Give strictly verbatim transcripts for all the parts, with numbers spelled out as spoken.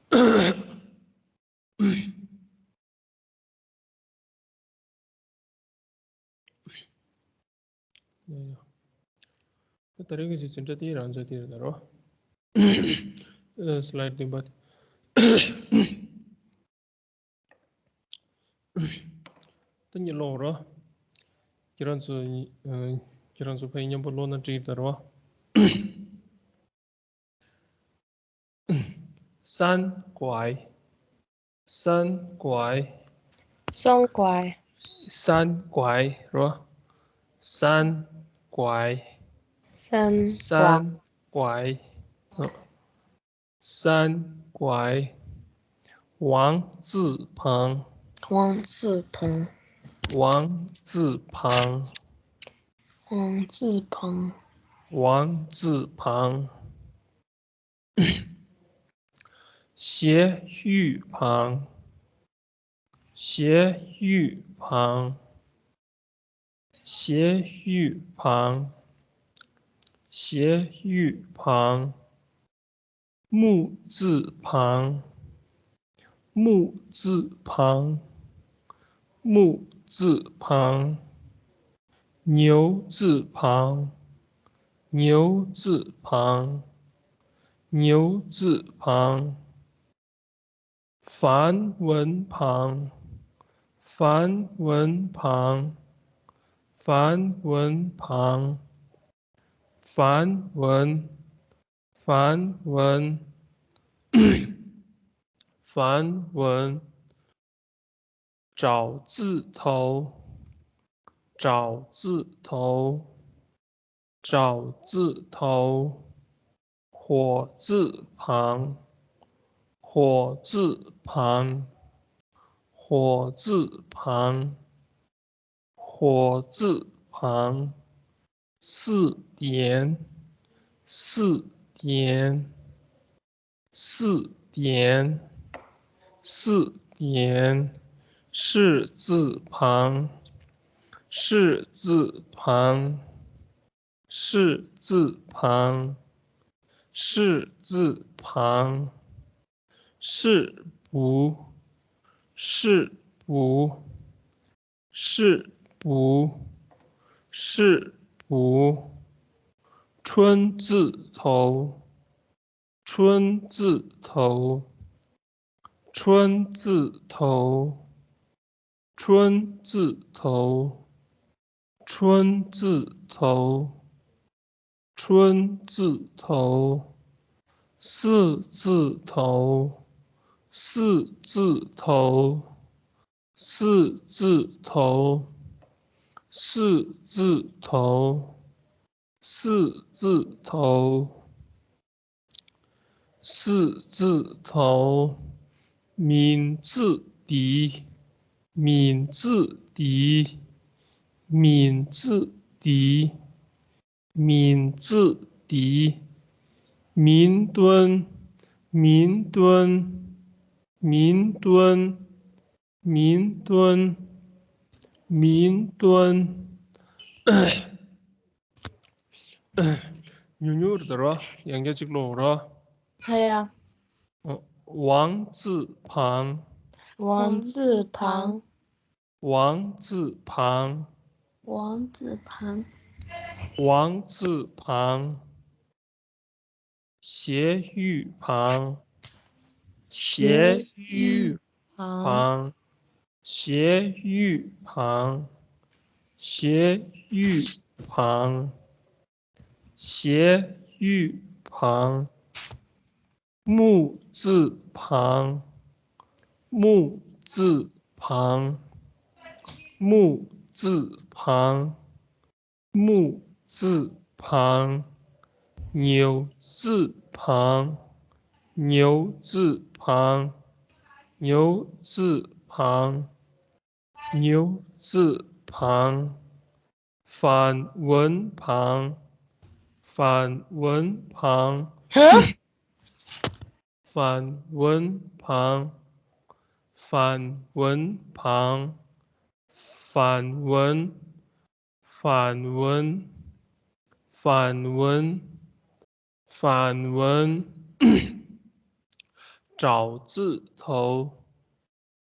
ཡ་ཡ། ད་རེས་ཀྱི་གཞི་འཛིན་གྲྭ་དེ་རང་འཇགས་དེ་རེད་ད་རོ། ཨ། སི་ལའིཌ་བདུན་པ། ད་གཉིད་ལོག་རོ། ཁྱེད་རང་ཚོ། ཨ། ཁྱེད་རང་ཚོ་ཕ་གི་མཉམ་པོ་ཀློག་ན་འགྲིག་ད་རོ། 三拐。三拐。三拐。三拐 རོ། 三拐。三拐。三拐。三拐。王字旁。王字旁。王字旁。王字旁。王字旁。 斜玉旁。斜玉旁。斜玉旁。斜玉旁。木字旁。木字旁。木字旁。牛字旁。牛字旁。牛字旁。 梵文旁。梵文旁。梵文旁。梵文。梵文。梵文。 找字头。找字头。找字头。火字旁。火字旁。火字旁。火字旁。四点。四点。 四点。四点。士字旁。士字旁。士字旁。士字旁。市补。市补。市补。市补。春字头。 春字头。春字头。春字头。春字头。春字头。四字头。四字头。四字头。四字头。四字头。 四字头。 名字的。名字的。名字的。名字的。 名墩。名墩。名墩。 名墩。名墩。 ཉུང་ཉུང་རེད་རོ། ཡང་བསྐྱར་གཅིག་ཀློག་རོ། 哎呀。 ཨ། 王字旁。王字旁。王字旁。王字旁。王字旁。 斜玉旁。斜玉旁。斜玉旁。斜玉旁。斜玉旁。木字旁。木字旁。木字旁。 木字旁。牛字旁。牛字旁。牛字旁。牛字旁。梵文旁。梵文旁。 梵文旁。梵文旁。梵文。梵文。梵文。梵文。找字头，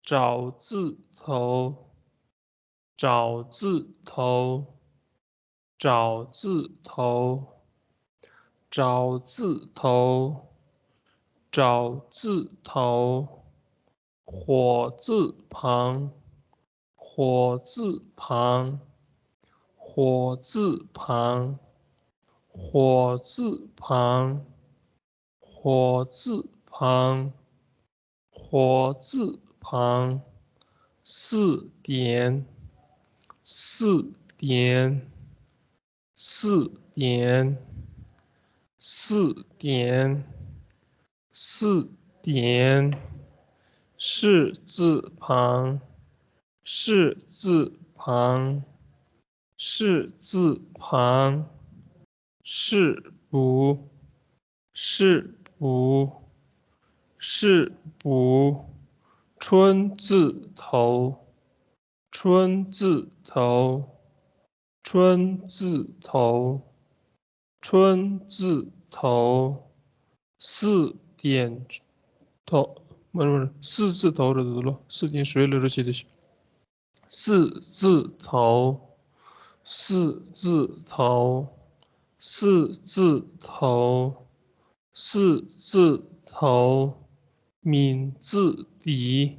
找字头，找字头，找字头，找字头，找字头，火字旁，火字旁，火字旁，火字旁，火字旁，火字旁，四点，四点，四点，四点，四点，士字旁，士字旁，士字旁，士补，士补，士补，春字头，春字头，春字头，春字头，四点头，不是，不是，四字头的读了，四点水里的写的。四字头，四字头，四字头，四字头，名字的，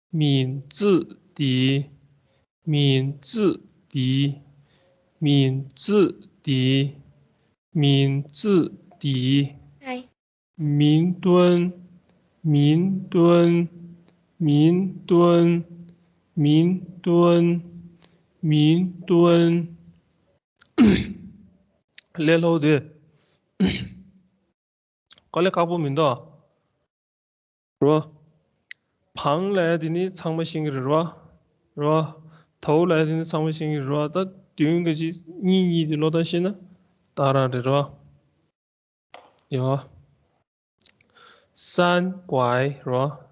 名字的，名字的，名字的，名字的。嗨。明墩，明墩，明墩，明墩，明墩。ལས་སླ་བོ་དེ། དཀའ་ལས་ཁག་པོ་མི་འདུག་རེད་བ། བང་ལབ་ཡ་དེ་ནི་ཚང་མ་ཤེས་ཀྱི་རེད་བ། རེད་བ། དའོ་ལབ་ཡ་དེ་ནི་ཚང་མ་ཤེས་ཀྱི་རེད་བ། ད་དོན་ག་ཅིག་གཉིས་གཉིས་དེ་ཀློག་སྟངས་ཤེས་ན་ཏག་རང་རེད་རེད་བ། ཡོ། 三槐 རེད་བ།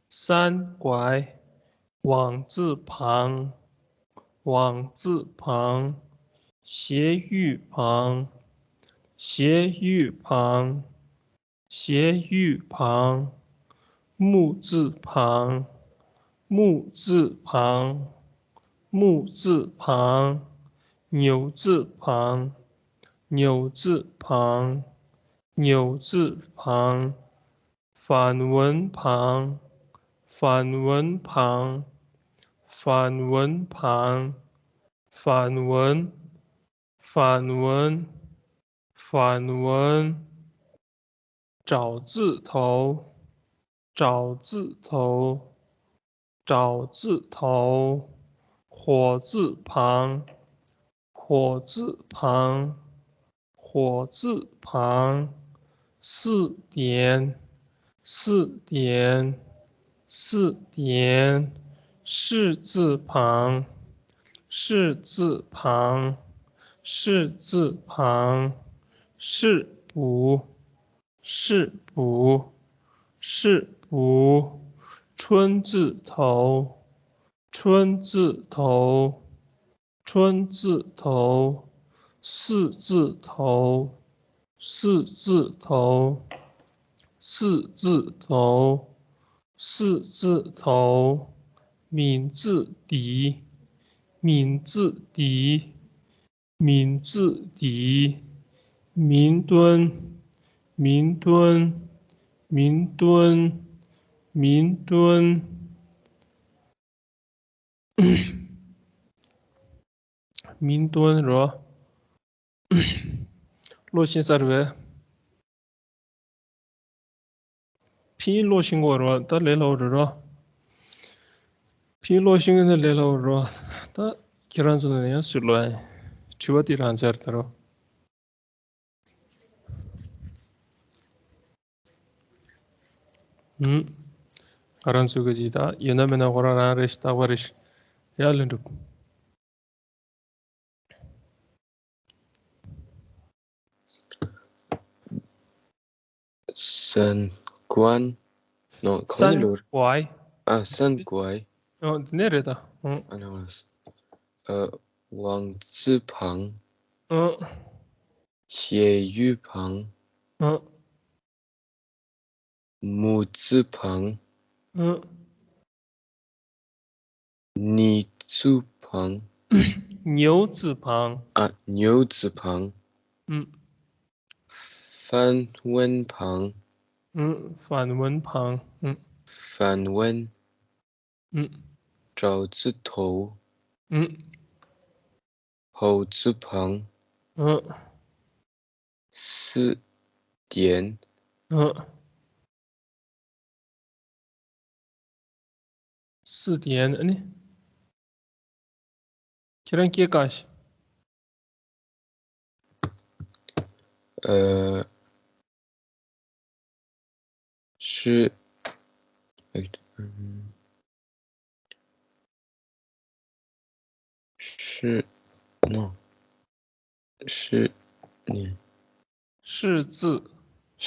三槐། 王字旁། 王字旁། 斜玉旁။ 斜玉旁。 斜玉旁，木字旁，木字旁，木字旁，牛字旁，牛字旁，牛字旁，反文旁，反文旁，反文旁，反文，反文，反文。 找字头，找字头，找字头，火字旁，火字旁，火字旁，四点，四点，四点，士字旁，士字旁，士字旁，士补。 士补，士补，春字头，春字头，春字头，四字头，四字头，四字头，四字头，名字的，名字的， 名字的，明墩，明墩，明墩，明墩。明墩 རེད་བ། ཀློག་ཤེས་ས་རེད་བས། ཕིན་ཡིག་ཀློག་ཤེས་དགོས་རེད་བ། ད་ལས་སླ་བོ་རེད་རོ། ཕིན་ཡིག་ཀློག་ཤེས་ཀྱི་ན་ལས་སླ་བོ་རེད་རོ། ད་ཁྱེད་རང་ཚོ་ནས་ཡང་སུས་ཀློག་ཡ། དྲི་བ་དེ་རང་འཇགས་རེད་ད་རོ། ཧུམ། ང་རང་ཚོ་གི་ཅིག་ད་ཡོད་ན་མེད་ན་ཁོ་རང་རང་རེད་ཤག་རྟག་པ་རེད་ཤག་ཡ་ལན་གྲུབ། 三观 no 三 ག་ནས་ལོར། 槐 ཨ་三槐 ཨོ་འདི་ནས་རེད་ད། ཨོ། ཨ་ནི་ཨ། 王字旁 ཨོ། 斜玉旁 ཨོ། མུ་ཙི་ཕང་། ཨུ། ནི་ཙུ་ཕང་། ཉིའུ་ཙི་ཕང་། ཨ། ཉིའུ་ཙི་ཕང་། ཨུ། ཧྥན་ཝན་ཕང་། ཨུ། ཧྥན་ཝན་ཕང་། ཨུ། ཧྥན་ཝན། ཨུ། ཀྲའོ་ཙི་ཐོའུ། ཨུ། ཧོའུ་ཙི་ཕང་། ཨུ། སི་ཏེན། ཨུ། སི་ཏེན་ཨ་ནི། ཁྱེད་རང་སྐྱེས་ཀ་ཤི། ཨ། ཤི། ཨ། ཤི། ནོ། ཤི། ནི། ཤི་ཙི།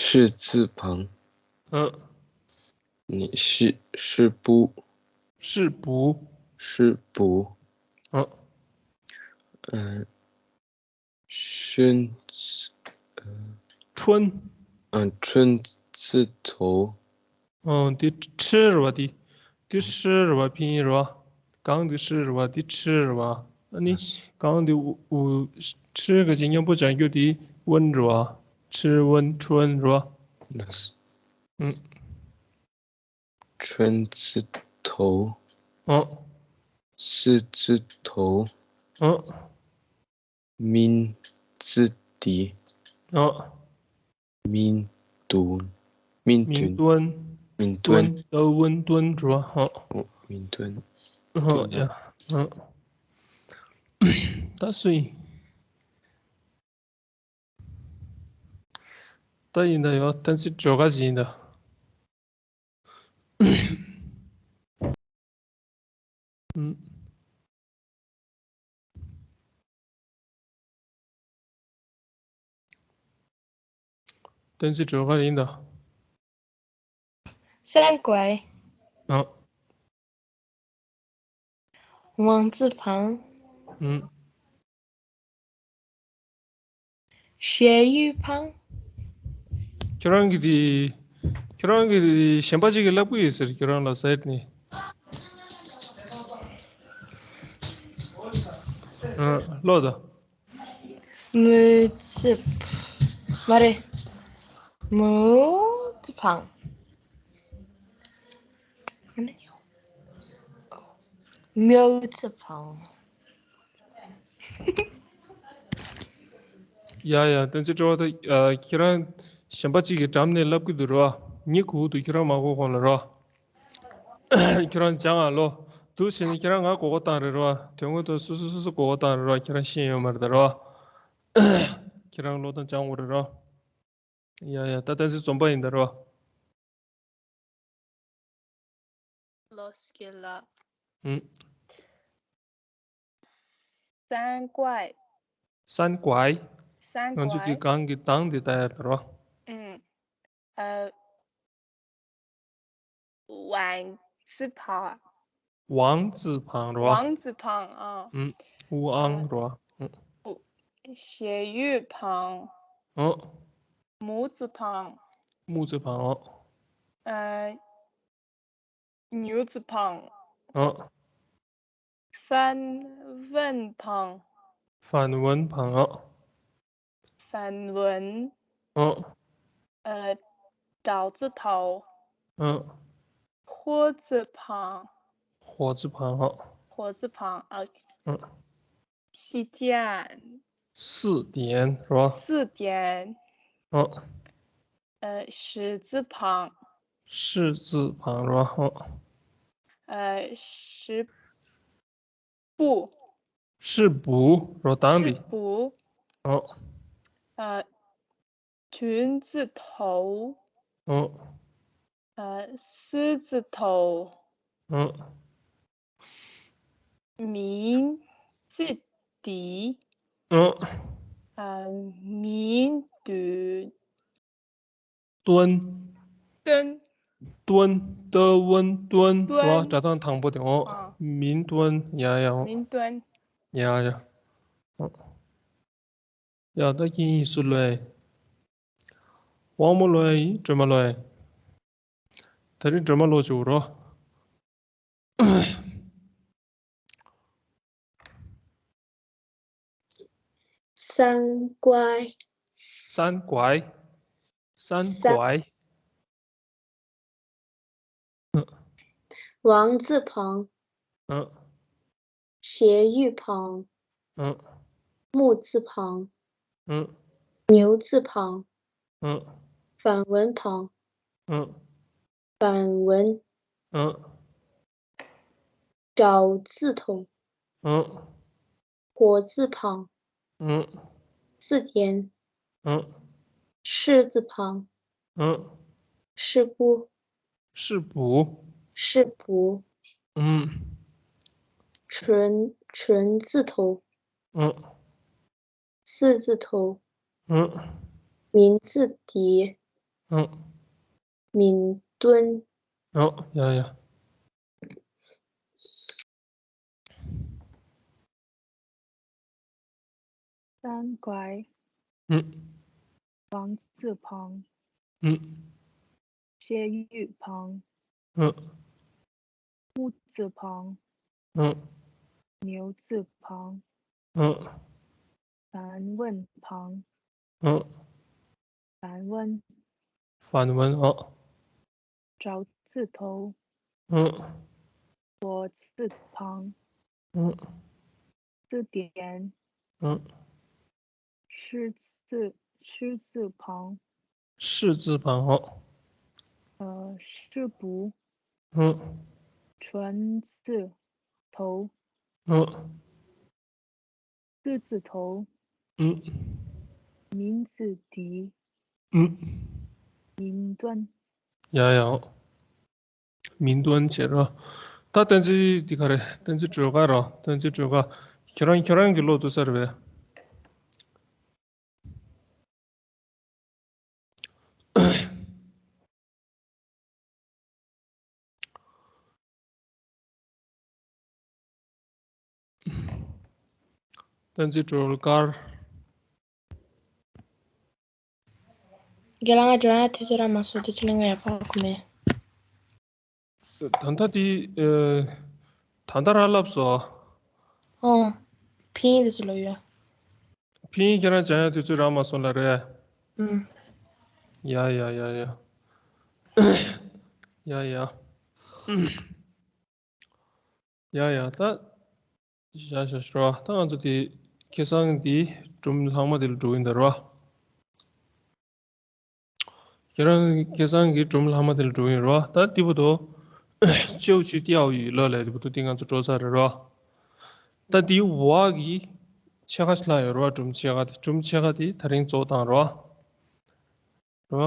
ཤི་ཙི་ཕང་། ཨ། ནི། ཤི། ཤི་པུ། ཤི་པུ། ཤི་པུ། ཨ། ཨ། ཁྲུན། ཁྲུན། ཨ། ཁྲུན་ཙི་ཐོ། ཨ། འདི་ཁྲི་རེད་བ། འདི། འདི་ཧྲི་རེད་བ། ཕིན་ཡིན་རེད་བ། གང་འདི་ཧྲི་རེད་བ། འདི་ཁྲི་རེད་བ། ཨ་ནི། གང་འདི་འུ། འུ། ཁྲི་ག་ཅིག་མཉམ་པོ་སྦྱར་རྒྱུ་འདི་ཝུན་རེད་བ། ཁྲི་ཝུན། ཁྲུན་རེད་བ། ཨུ། ཁྲུན་ཙི་ཐོ། ཨ། སི་ཙི་ཐོ། ཨ། མིན་ཙི་ཏི། ཨ། མིན་ཏུན། མིན་མིན་ཏུན། ཏུན། མིན་ཏུན། ཏུན། ཏ་ཝུན་ཏུན་རེད་བ། ཨ། ཨོ། མིན་ཏུན། ཨ། ཡ། ཨ། ད་སུ་ཡིན། ད་ཡིན་ད། ཡོ། གཏན་ཚིགས་སྦྱོར་ག་ཅིག་ཡིན་ད། ཨུམ། གཏན་ཚིགས་སྦྱོར་ག་ཡིན་ད། 三拐། ཨ། 王字旁། ཨུམ། 斜玉旁། ཁྱོད་རང་གི་དེ། ཁྱོད་རང་གི་གཞན་པ་ཅིག་གིས་ལབ་གི་ཡོད་ཟེར། ཁྱོད་རང་ལ་ཟེར་ནས། ཨ། ཀློག་དང་། 木字། མ་རེད། 木字旁། 木字旁། ཡ་ཡ། གཏན་ཚིགས་སྦྱོར་བ་ད། ཨ། ཁྱེད་རང་གཞན་པ་གཅིག་གི་འགྲམ་ནས་ལབ་ཀྱི་འདུག་རེད་བ། ཉི་གུ་འདུག་ཁྱེད་རང་མ་གོ་གོང་ལ་རེད་བ། ཁྱེད་རང་སྦྱང་ཨ་ལོ། འདུག་བྱས་ནས་ཁྱེད་རང་ང་མགོ་སྐོར་བཏང་རེད་རེད་བ། དོན་དངོས་ཐོག་སོ་སོ་སོ་སོ་མགོ་སྐོར་བཏང་རེད་རེད་བ། ཁྱེད་རང་ཤེས་ཡོད་མ་རེད་ད་རེད་བ། ཁྱེད་རང་ཀློག་སྟངས་སྦྱང་དགོས་རེད་རེད་བ། ཡ་ཡ། ད་གཏན་ཚིགས་འཛོམས་པ་ཡིན་ད་རོ། ལོ་སྐྱེ་ལ། ཨུམ། 三拐། 三拐། 三拐། ང་ཚོ་གི་གང་གི་གདངས་དེ་ལྟ་ཡ་ད་རོ། ཨུམ། ཨ། 王字旁། 王字旁རོ། 王字旁། ཨ། ཨུམ། 乌昂རོ། ཨུམ། 斜玉旁། ཨ། 木字旁། 木字旁。 ཨ། 牛字旁། ཨ། 翻问旁། 翻问旁。 ཨ། 翻问། ཨ། ཨ། 找字头། ཨ། 火字旁། 火字旁。 火字旁。 ཨ། 四点། 四点རོ། 四点། ཨ། ཨ། 十字旁། 十字旁རོ། ཨ། ཨ། 十步། 十步རོ། གདངས་དེ། 十步། ཨ། ཨ། 裙字头། ཨ། ཨ། 狮字头། ཨ། 名字的། ཨ། ཨ། 名的། 端། 端། 端། 的温端རོ། 端། སྒྲ་གདངས་དང་པོ་དེ། ཨོ། ཨ། 名端། ཡ་ཡ། 名端། ཡ་ཡ། ཨོ། ཡ། ད་ཁྱེད་གཉིས་སུ་ལོས། དབང་མོ་ལོས་ཡིན་སྒྲོལ་མ་ལོས། ད་རིང་སྒྲོལ་མ་ཀློག་བྱེད་འོ་རོ། 三乖。 三乖。 三乖。 王字旁。 嗯。 斜玉旁。 嗯。 木字旁。 嗯。 牛字旁。 嗯。 反文旁。 嗯。 反文。 嗯。 找字头。 嗯。 火字旁。 嗯。 字典。 嗯。 士字旁。 嗯。 士部。 士部。 士部。 嗯。 唇，唇字头。 嗯。 字字头。 嗯。 名字底。 嗯。 明墩。 哦，呀呀。 三拐。 嗯。 王字旁。 嗯。 斜玉旁。 嗯。 木字旁。 嗯。 牛字旁。 嗯。 反文旁。 嗯。 反文。 反文。 哦。 找字头。 嗯。 火字旁。 嗯。 字典。 嗯。 士字，士字旁。 士字旁。 哦。 呃，士部。 嗯。 唇字头。 嗯。 字字头。 嗯。 名字底。 嗯。 明墩。 ཡ་ཡ། 明墩་བྱས་རོ། ད་བསྟན་འཛིན་འདི་ག་རེ། བསྟན་འཛིན་སྒྲོལ་དཀར་རོ། བསྟན་འཛིན་སྒྲོལ་དཀར། ཁྱེད་རང་ཁྱེད་རང་གི་ཀློག་ཐུབ་ས་རེད་པས། བསྟན་འཛིན་སྒྲོལ་དཀར། རྒན་ལགས། ང་སྒྲོལ་དཀར་དུས་ཚོད་རག་མ་སོང་། དུས་ཚོད་ལ་ང་ཡག་པོ་གོ་མེད། ད་ལྟ་དེ། ཨ། ད་ལྟ་རང་ལབ་སོང་། ཨོ། ཕིན་ཡིག་དེ་ཚོ་ལབ་ཡོད། ཕིན་ཡིག་ཁྱེད་རང་སྦྱང་ཡག་དུས་ཚོད་རག་མ་སོང་ལབ་རེད། ཨུམ། ཡ་ཡ་ཡ་ཡ། ཡ་ཡ། ཡ་ཡ། ད། བཞག་བཞག་ཞུ་རོགས། ད་ང་ཚོ་དེ་ཁ་སང་དེ་སྒྲུང་ལྷག་མ་དེ་ལ་འགྲོ་གི་ཡིན་ད་རོ། ཁྱེད་རང་ཁ་སང་གི་སྒྲུང་ལྷག་མ་དེ་ལ་འགྲོ་གི་ཡིན་རོ། ད་དེ་བར་དུ་ཅའོ་ཆུའི་ཏའོ་ཡི་ལོ་ལབ་དེ་བར་དུ་དེ་ང་ཚོ་འགྲོ་ཚར་རེད་རོ། ད་དེའི་འོག་གི་ཕྱེད་ཀ་ཞིག་ལྷག་ཡོད་རོ། སྒྲུང་ཕྱེད་ཀ་དེ། སྒྲུང་ཕྱེད་ཀ་དེ་ད་རིང་རྫོགས་བཏང་རོ། རེད་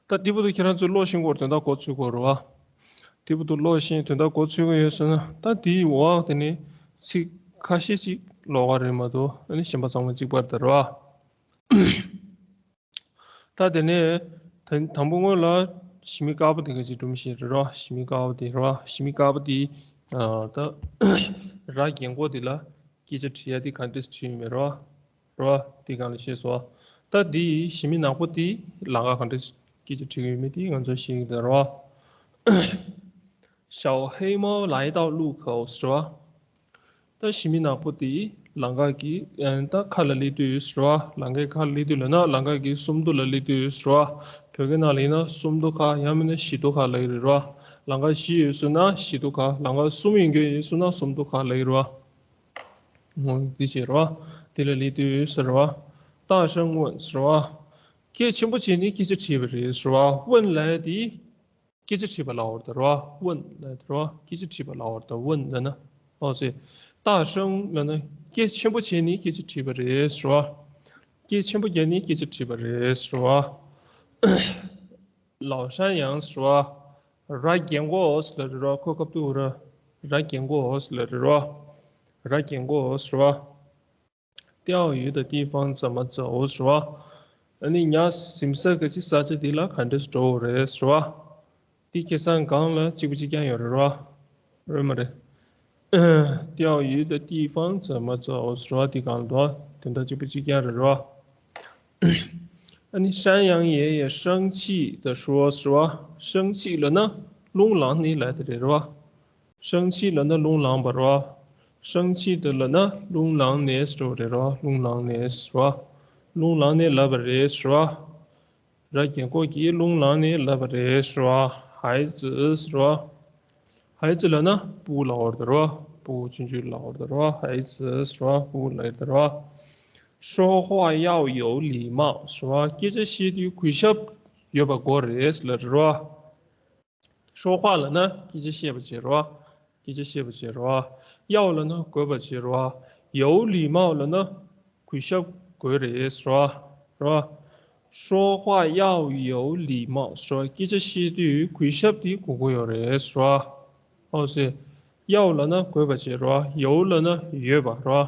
བ། ད་དེ་བར་དུ་ཁྱེད་རང་ཚོས་ཀློག་ཤེས་སྐོར་དོན་དག་གོ་ཚུལ་སྐོར་རེད་བ། དེ་བར་དུ་ཀློག་ཤེས་དོན་དག་གོ་ཚུལ་སྐོར་ཡོད་ཟེར་ན། ད་དེའི་འོག་དེ་ནས་ཚིག་ཁ་ཤས་ཅིག་ཀློག་ག་རེད་མ་གཏོགས། ཨ་ནི་གཞན་པ་ཚང་མ་གཅིག་པ་རེད་ད་རེད་བ། ད་དེ་ནས་ད་དང་པོ་སྔོན་ལ་ཞི་མི་དཀར་པོ་དེ་ག་ཅིག་སྒྲུང་བཤད་རེད་རོ། ཞི་མི་དཀར་པོ་དེ་རོ། ཞི་མི་དཀར་པོ་དེ། ཨ། ད་ར་རྒན་གོག་དེ་ལ་སྐད་ཆ་དྲི་ཡ་དེ་ག་འདྲས་དྲིས་ཡོད་མེད་རོ། རོ། དེ་སྒང་ལ་བཤད་སོང་། ད་དེ་ཞི་མི་ནག་པོ་དེ་ལམ་ཁ་ག་འདྲས་སྐད་ཆ་དྲི་གི་ཡོད་མེད་དེ་ང་ཚོ་ཤེས་ཀྱི་ཡོད་རོ། 小黑猫来到路口 ཟེར་བ། ད་ཞི་མི་ནག་པོ་དེ་ལམ་ཁ་གི། ཨ། ད་ཁ་ལ་སླེབས་དུས་ཟེར་བ། ལམ་ཁའི་ཁ་ལ་སླེབས་དུས་ལབ་ན་ལམ་ཁ་གི་སུམ་མདོ་ལ་སླེབས་དུས་ཟེར་བ། བོད་སྐད་ནང་ལ་ཡིན་ན་སུམ་མདོ་ཁ། ཡང་མིན་ན་བཞི་མདོ་ཁ་ལབ་ཀྱི་རེད་རོ། ལམ་ཁ་བཞི་ཡོད་ཟེར་ན་བཞི་མདོ་ཁ། ལམ་ཁ་གསུམ་ཡོད་མཁན་ཡིན་ཟེར་ན་སུམ་མདོ་ཁ་ལབ་ཀྱི་རེད་བ། འོ་དེ་བྱས་རོ། དེ་ལ་སླེབས་དུས་ཟེར་བ། 大声问 ཟེར་བ། སྐད་ཆེན་པོ་བྱས་ནས་སྐད་ཆ་དྲིས་པ་རེད་ཟེར་བ། 问 ལབ་ཡ་དེ་སྐད་ཆ་དྲིས་པ་ལབ་པ་རེད་རོ། 问 ལབ་ཡ་དེ་རོ། སྐད་ཆ་དྲིས་པ་ལབ་པ་རེད། 问 ལབ་ན། ཨོ་ཙི། 大声 ལབ་ན་སྐད་ཆེན་པོ་བྱས་ནས་སྐད་ཆ་དྲིས་པ་རེད་ཟེར་བ། སྐད་ཆེན་པོ་བརྒྱབ་ནས་སྐད་ཆ་དྲིས་པ་རེད་ཟེར་བ། 老山羊 ཟེར་བ། ར་རྒན་གོག་ཟེར་ལབ་རེད་རོ། ཁོ་སྐབས་དུས་ར་ར་རྒན་གོག་ཟེར་ལབ་རེད་རོ། ར་རྒན་གོག་ཟེར་བ། 钓鱼的地方怎么走 ཟེར་བ། ཨ་ནི་ཉ་གཟིམ་ས་གི་ཅི་ས་ཆ་དེ་ལ་ག་འདྲས་འགྲོ་དགོས་རེད་ཟེར་བ། དེ་ཁ་སང་སྒང་ལ་གཅིག་པ་གཅིག་རྐྱང་ཡོད་རེད་རོ། རེད་མ་རེད། 钓鱼的地方怎么走 ཟེར་བ། དེ་སྒང་ལ་དོ་དོན་དག་གཅིག་པ་གཅིག་རྐྱང་རེད་རོ། ཨ་ནི་山羊爷爷生气地说ཟེར་བ། 生气ལབ་ན་རླུང་ལངས་ནས་ལབ་དེ་རེད་རོ། 生气ལབ་ན་རླུང་ལངས་པ་རོ། 生气ལབ་ན་རླུང་ལངས་ནས་ཟེར་བ་རེད་རོ། རླུང་ལངས་ནས་ཟེར་བ། རླུང་ལངས་ནས་ལབ་པ་རེད་ཟེར་བ། ར་རྒན་གོག་གིས་རླུང་ལངས་ནས་ལབ་པ་རེད་ཟེར་བ། 孩子ཟེར་བ། 孩子ལབ་ན་སྤུ་གུ་ལབ་པ་རེད་རོ། སྤུ་གུ་ཆུང་ཆུང་ལབ་པ་རེད་རོ། 孩子ཟེར་བ་སྤུ་གུ་ལབ་ཡོད་རེད་རོ། 说话要有礼貌ཟེར་བ། སྐད་ཆ་བཤད་དུས་གུས་ཞབས་ཡོད་པ་དགོས་རེད་ལབ་རེད་རོ། 说话ལབ་ན་སྐད་ཆ་བཤད་པ་བྱེད་རོ། སྐད་ཆ་བཤད་པ་བྱེད་རོ། 要ལབ་ན་དགོས་པ་བྱེད་རོ། 有礼貌ལབ་ན་གུས་ཞབས་དགོས་རེད་ཟེར་བ། རོ། 说话要有礼貌ཟེར་བ། སྐད་ཆ་བཤད་དུས་གུས་ཞབས་དེ་དགོས་ཀྱི་ཡོད་རེད་ཟེར་བ། ཨོ་ཟེར། 要ལབ་ན་དགོས་པ་བྱེད་རོ། 有ལབ་ན་ཡོད་པ་རོ།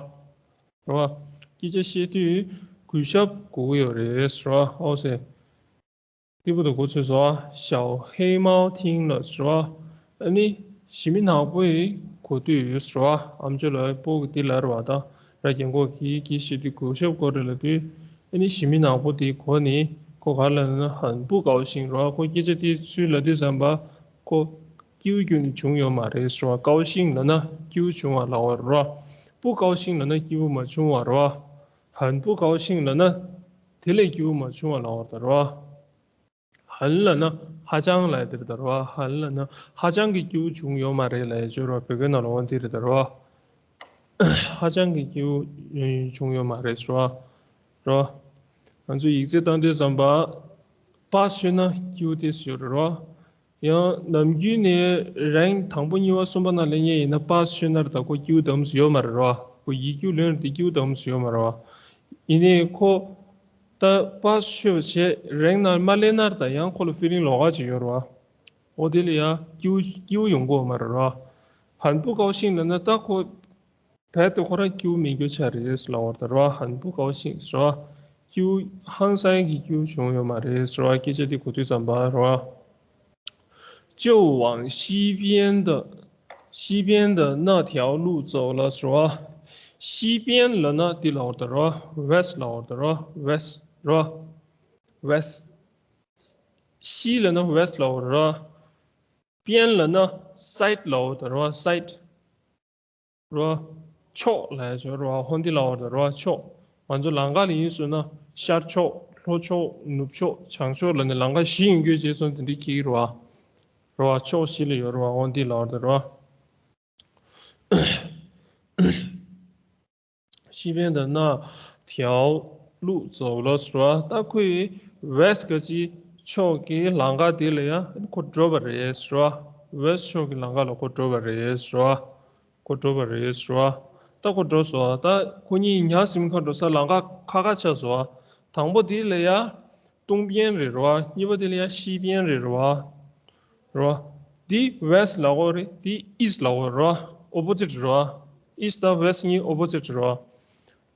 རོ། སྐད་ཆ་བཤད་དུས་གུས་ཞབས་དགོས་ཀྱི་ཡོད་རེད་ཟེར་བ། ཨོ་ཟེར། དེ་བུ་དང་གོ་ཚོད་བཟོ། 小黑猫听了ཟེར་བ། ཨ་ནི་ཞི་མི་ནག་པོ་ཡིས་གོ་དུས་ཟེར་བ། ཨམ་ཅོག་ལ་སྤོ་གི་དེ་ལར་བ་དང་། ར་རྒན་གོག་གིས་གིས་ཤི་དུས་གུས་ཞབས་དགོས་རེད་ལབ་དུས། ཨ་ནི་ཞི་མི་ནག་པོ་དེ་གོ་ནི་ཁོ་ག་ལ་ན་ཧན་པུ་ཀའོ་ཤིང་རོ། ཁོ་སྐད་ཆ་དེ་ཚུར་ལབ་དུས་ཙམ་པ་ཁོ་སྐྱིད་པོ་ཁྱོན་ནས་བྱུང་ཡོད་མ་རེད་ཟེར་བ། ཀའོ་ཤིང་ལབ་ན་སྐྱིད་པོ་བྱུང་བ་ལབ་པ་རོ། པུ་ཀའོ་ཤིང་ལབ་ན་སྐྱིད་པོ་མ་བྱུང་བ་རོ། ཧན་པུ་ཀའོ་ཤིང་ལབ་ན་དེ་ལས་སྐྱིད་པོ་མ་བྱུང་བ་ལབ་པ་རོ། ཧན་ལབ་ན་ཧ་ཅང་ལབ་ཡ་དེ་རེད་ད་རོ། ཧན་ལབ་ན་ཧ་ཅང་གི་སྐྱིད་པོ་བྱུང་ཡོད་མ་རེད་ལབ་ཡ་ཅོ་རོ། བོད་སྐད་ནང་ལ་འོ་དེ་རེད་ད་རོ། ཧ་ཅང་གི་སྐྱིད་པོ་བྱུང་ཡོད་མ་རེད་ཟེར་བ། རོ། ང་ཚོ་ཡིག་ཚད་བཏང་དུས་ཙམ་པ་པ་ཤོད་ན་སྐྱིད་པོ་དེ་ཟེར་རོ། ཡང་ནམ་རྒྱུན་ནས་རེང་དང་པོ་གཉིས་པ་གསུམ་པ་ནང་ལེན་མཁན་ཡིན་ན་པ་ཤོད་ན་རེད་ད། ཁོ་སྐྱིད་པོ་དམ་སུ་ཡོད་མ་རེད་རོ། ཁོ་ཡིག་རྒྱུགས་ལོན་རེད་དེ་སྐྱིད་པོ་དམ་སུ་ཡོད་མ་རེད་རོ། ཡིན་ནའི་ཁོ་ད་པ་ཤོད་བྱས་རེང་ནང་མ་ལེན་ན་རེད་ད། ཡང་ཁོ་ལ་ཕི་ལིང་ལོགས་ཀ་ཅིག་ཡོད་རེད་བ། འོ་དེ་ལ་ཡང་སྐྱིད་པོ་སྐྱིད་པོ་ཡོང་གི་ཡོད་མ་རེད་རོ། ཧན་པུ་ཀའོ་ཤིང་ལབ་ན་ད་ཁོ་རྦད་དེ་ཁོ་རང་སྐྱིད་པོ་མེད་རྒྱུ་ཆགས་རེད་ཟེར་ལབ་པ་རེད་ད་རོ། ཧན་པུ་ཀའོ་ཤིང་ཟེར་བ། སྐྱིད་པོ་ཧང་སང་གི་སྐྱིད་པོ་བྱུང་ཡོད་མ་རེད་ཟེར་བ། སྐད་ཆ་དེ་གོ་དུས་ཙམ་པ་རོ། 就往西边的，西边的那条路走了是吧？西边ལབ་ན་དེ་ལབ་པ་རེད་རོ། West ལབ་པ་རེད་རོ། West རོ། West། 西ལབ་ན་West ལབ་པ་རེད་རོ། 边ལབ་ན་side ལབ་པ་རེད་རོ། Side རོ། ཕྱོགས་ལབ་ཡ་ཅིག་རོ། ཧོན་ཏི་ལབ་པ་རེད་རོ། ཕྱོགས། ང་ཚོ་ལམ་ཁ་ལ་ཡིན་ཟེར་ན་ཤར་ཕྱོགས། ལྷོ་ཕྱོགས། ནུབ་ཕྱོགས། བྱང་ཕྱོགས་ལབ་ནས་ལམ་ཁ་བཞི་ཡོང་རྒྱུ་བྱས་སོང་དེ་འདྲའི་ཁྱེར་གྱི་རེད་བ། རེད་བ། ཕྱོགས་བཞི་ལ་ཡོད་རེད་བ། ཧོན་ཏི་ལབ་པ་རེད་རོ། 西边的那条路走了是吧？ད་ཁོས་West ག་ཅི་ཕྱོགས་ཀྱི་ལམ་ཁ་དེ་ལ་ཡང་ཁོ་འགྲོ་བ་རེད་ཟེར་བ། West ཕྱོགས་ཀྱི་ལམ་ཁ་ལ་ཁོ་འགྲོ་བ་རེད་ཟེར་བ། ཁོ་འགྲོ་བ་རེད་ཟེར་བ། ད་ཁོ་འགྲོ་སོང་བ། ད་ཁོ་གཉིས་ཉ་ཟིམ་ཁ་འགྲོ་ས་ལམ་ཁ་ཁ་ཁ་ཆགས་སོང་བ། དང་པོ་དེ་ལ་ཡང་ཏུང་པེན་རེད་རོ། གཉིས་པ་དེ་ལ་ཡང་ཤི་པེན་རེད་རོ། རོ། འདི་West ལབ་དགོས་རེད། འདི་East ལབ་དགོས་རེད་རོ། Opposite རེད་རོ། East དང་West གཉིས་opposite རེད་རོ།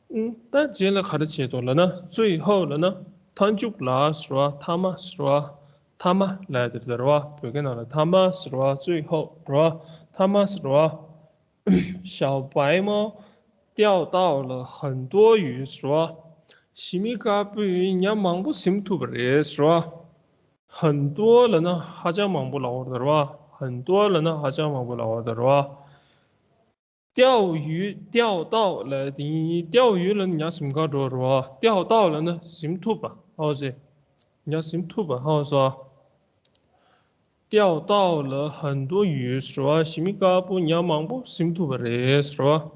ཨུམ། ད་རྗེས་ལ་ག་རེ་བྱེད་དོ་ལབ་ན། 最后ལབ་ན་མཐའ་མཇུག་ལ་ཟེར་བ། མཐའ་མ་ཟེར་བ། མཐའ་མ་ལབ་ཡ་དེ་རེད་རོ། བོད་སྐད་ནང་ལ་མཐའ་མ་ཟེར་བ། 最后རེད་རོ། མཐའ་མ་ཟེར་བ། 小白猫钓到了很多鱼ཟེར་བ། ཞི་མི་དཀར་པོས་ཉ་མང་པོ་ཟིན་ཐུབ་པ་རེད་ཟེར་བ། 很多ལབ་ན་ཧ་ཅང་མང་པོ་ལབ་པ་རེད་བ། 很多ལབ་ན་ཧ་ཅང་མང་པོ་ལབ་པ་རེད་བ། 钓鱼། 钓到ལབ་དེ་ཡིན། 钓鱼ལབ་ན་ཉ་ཟིན་ཁ་འགྲོ་རེད་བ། 钓到ལབ་ན་ཟིན་ཐུབ་པ། ཧ་གོ་སོང་། ཉ་ཟིན་ཐུབ་པ། ཧ་གོ་སོང་། 钓到了很多鱼ཟེར་བ། ཞི་མི་དཀར་པོ་ཉ་མང་པོ་ཟིན་ཐུབ་པ་རེད་ཟེར་བ།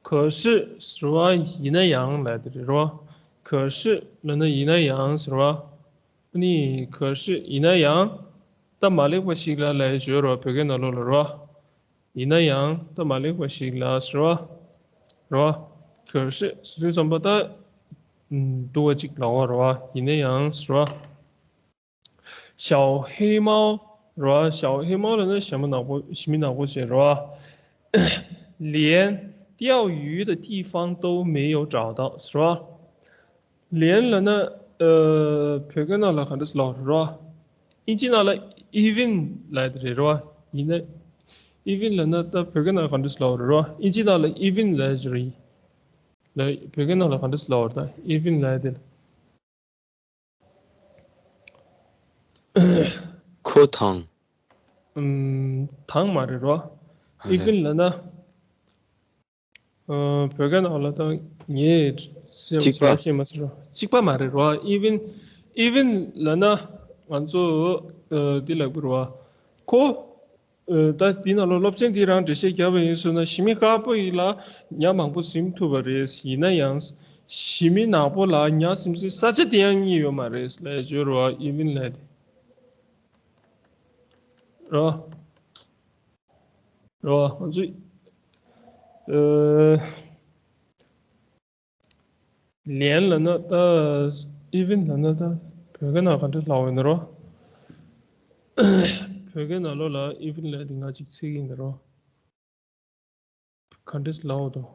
可是ཟེར་བ་ཡིན་ན་ཡང་ལབ་དེ་རེད་རོ། 可是ལབ་ན་ཡིན་ན་ཡང་ཟེར་བ། ཨ་ནི་可是ཡིན་ན་ཡང་ད་མ་ལེགས་པ་ཞིག་ལ་ལབ་ཡ་ཡོད་རོ། བོད་སྐད་ནང་ལོགས་ལ་རོ། ཡིན་ན་ཡང་ད་མ་ལེགས་པ་ཞིག་ལ་ཟེར་བ། རོ། 可是ཟེར་དུས་ཙམ་པ་ད་སྡུག་པ་ཅིག་ལབ་པ་རོ། ཡིན་ན་ཡང་ཟེར་བ། 小黑猫རོ། 小黑猫ལབ་ན་ཞྭ་མོ་ནག་པོ། ཞི་མི་ནག་པོ་བྱས་རོ། 连钓鱼的地方都没有找到ཟེར་རོ། 连ལབ་ན། ཨ། བོད་སྐད་ནང་ལ་ག་འདྲ་ཟེར་ལབ་རོ། ཨིན་ཇི་ནང་ལ་even ལབ་དེ་རེད་རོ། ཡིན་ན། even ལབ་ན་ད་བོད་སྐད་ནང་ལ་ག་འདྲ་ཟེར་ལབ་རོ། ཨིན་ཇི་ནང་ལ་even ལབ་ཅིག་རེད། ལ་བོད་སྐད་ནང་ལ་ག་འདྲ་ཟེར་ལབ་རོ། ད་even ལབ་དེ་ལ། ཁོ་དང་། ཨུམ། དང་མ་རེད་རོ། ཨ་ལས། even ལབ་ན། ཨ། བོད་སྐད་ནང་ལ་ད་ངས་གསལ་པོ་གཅིག་པ། ཞེ་དྲག་བཤད་མ་ཟིན་རོ། གཅིག་པ་མ་རེད་རོ། even even ལབ་ན་ང་ཚོ་ཨ་འདི་ལབ་དགོས་རོ། ཁོ། ཨ། ད་འདི་ནང་ལོགས་སློབ་ཚན་འདི་རང་འགྲེལ་བཤད་བརྒྱབ་པ་ཡིན་ཟེར་ན། ཞི་མི་དཀར་པོ་ཡིན་ལ་ཉ་མང་པོ་ཟིན་ཐུབ་པ་རེད། ཡིན་ན་ཡང་ཞི་མི་ནག་པོ་ལ་ཉ་ཟིན་སའི་ས་ཆ་དེ་ཡང་གཉིས་ཡོད་མ་རེད་ལབ་ཡ་ཅིག་ཡོད་རེད་བ། even ལབ་དེ། རོ། རོ། ང་ཚོས། ཨ། ལན་ལབ་ན་ད། even ལབ་ན་ད་བོད་སྐད་ནང་ག་འདྲ་ལབ་ཡོད་ན་རོ། བོད་སྐད་ནང་ལོགས་ལ་even ལབ་དེ་ང་གཅིག་འཚོལ་གྱི་ཡིན་ད་རོ། ག་འདྲས་ལབ་འདུག་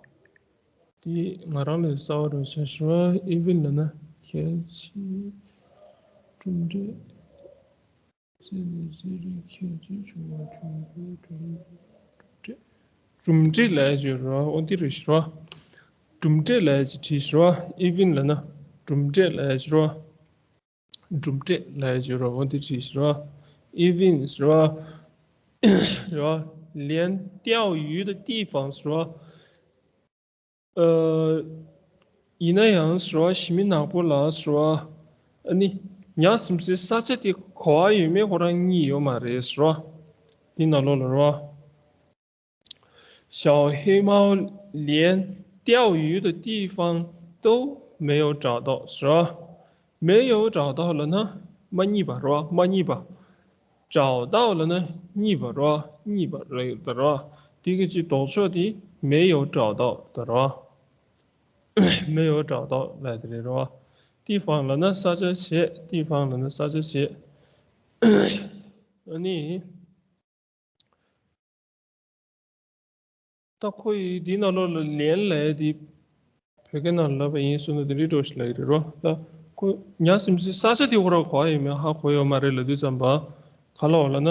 དེ་ང་རང་ལས་གསལ་པོ་རེད་ཤག་ཞུ་བ། even ལབ་ན་གལ་ཆེ། གྲུབ་འབྲས། གལ་ཆེ་བྱུང་བ། གྲུབ་འབྲས། གྲུབ་འབྲས་ལབ་ཡ་ཅིག་རོ། འོ་འདི་རེད་ཤག་རོ། གྲུབ་འབྲས་ལབ་ཡ་ཅིག་བྲིས་ཤག་རོ། even ལབ་ན་གྲུབ་འབྲས་ལབ་ཡ་ཅིག་རོ། གྲུབ་འབྲས་ལབ་ཡ་ཅིག་རོ། འོ་འདི་བྲིས་ཤག་རོ། even ཟེར་བ། རོ། 连钓鱼的地方 ཟེར་བ། ཨ། ཡིན་ན་ཡང་ཟེར་བ། ཞི་མི་ནག་པོ་ལ་ཟེར་བ། ཨ་ནི་ཉ་ཟིན་སའི་ས་ཆ་དེ་ག་པར་ཡོད་མེད་ཁོ་རང་གཉིས་ཡོད་མ་རེད་ཟེར་བ། དེ་ནང་ལོགས་ལ་རོ། 小黑猫连钓鱼的地方都没有找到 ཟེར་བ། 没有找到 ལབ་ན་མ་རྙེད་པ་རོ། མ་རྙེད་པ། 找到 ལབ་ན་རྙེད་པ་རོ། རྙེད་པ་རེད་ད་རོ། དེ་གི་ཅིག་ལྡོག་ཕྱོགས་དེ་没有找到 ད་རོ། 没有找到 ལབ་དེ་རེད་རོ། 地方 ལབ་ན་ས་ཆ་བྱས། 地方 ལབ་ན་ས་ཆ་བྱས། ཨ་ནི། ད་ཁོ་ཡིས་འདི་ནང་ལོགས་ལ་连 ལབ་ཡ་དེ་བོད་སྐད་ནང་ལབ་པ་ཡིན་ཟེར་ན་དེ་འདྲའི་འདྲ་པོ་ཞིག་ལབ་ཀྱི་རེད་རོ། ད་ཁོ་ཉ་ཟིན་སའི་ས་ཆ་དེ་ཁོ་རང་ག་པར་ཡོད་མེད་ཧ་གོ་ཡོད་མ་རེད་ལབ་དུས་ཙམ་པ། ག་ལབ་ལབ་ན།